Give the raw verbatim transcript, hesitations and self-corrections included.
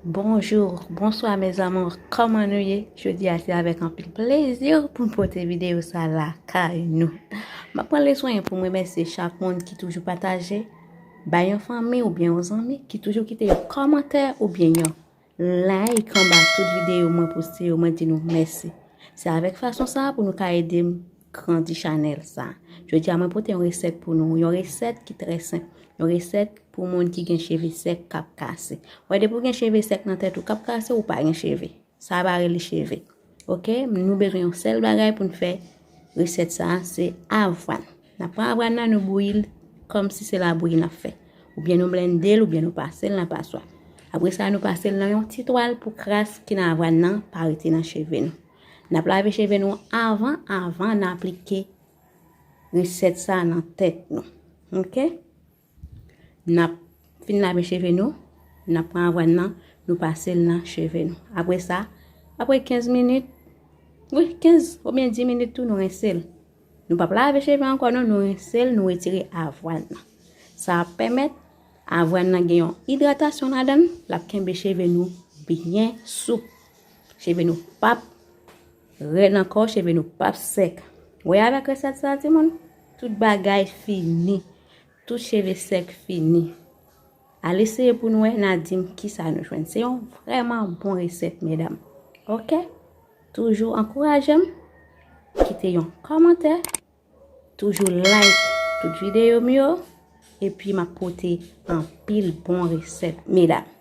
Bonjou, bonswa mes amours, kòman nou ye? Jodi a se avèk anpil plezi pou m pote videyo sa lakay nou. M ap pran leson pou m remèsye chak moun ki toujou pataje, bay yon fanmi oubyen yon zanmi, ki toujou kite yon kòmantè oubyen yon like anba tout videyo mwen poste yo, mwen di nou mèsi. Se avèk fason sa pou nou ka ede m grandi chanèl sa. Jodi a mwen pote yon resèt pou nou, yon resèt ki trè senp, yon resèt pou moun ki gen cheve sèk k ap kase. Wè, depi w gen cheve sèk nan tèt ou k ap kase, ou pa gen cheve. Sa pa rele cheve. Oke? Nou bezwen yon sèl bagay pou n fè resèt sa, se avwàn. N ap pran avwàn nan, nou bouyi l kòmsi se labouyi n ap fè. Oubyen nou blende l, oubyen nou pase l nan paswa. Apre sa, nou pase l nan yon ti twal pou kras ki nan avwàn nan pa rete nan cheve nou. N ap lave cheve nou avan, avan n aplike resèt sa nan tèt nou. Oke? N ap fin lave cheve nou, n ap pran avwàn nan, nou pase l nan cheve nou. Apre sa, apre kenz minit, wi, kenz oubyen dis minit tou, nou rense l. Nou p ap lave cheve ankò non, nou rense l, nou retire avwàn nan. Sa ap pèmèt avwàn nan gen yon idratasyon ladan l, l ap kenbe cheve nou byen soup. Cheve nou p ap rèd ankò, cheve nou p ap sèk. Wè, avèk resèt sa, timoun, tout bagay fini. Tout cheve sèk fini. Al eseye pou nou wè, n a di m kisa nou jwenn. Se yon vrèman bon resèt, medam. Oke? Toujou ankouraje m, kite yon kòmantè, toujou like tout videyo m yo, epi m ap pote anpil bon resèt, medam.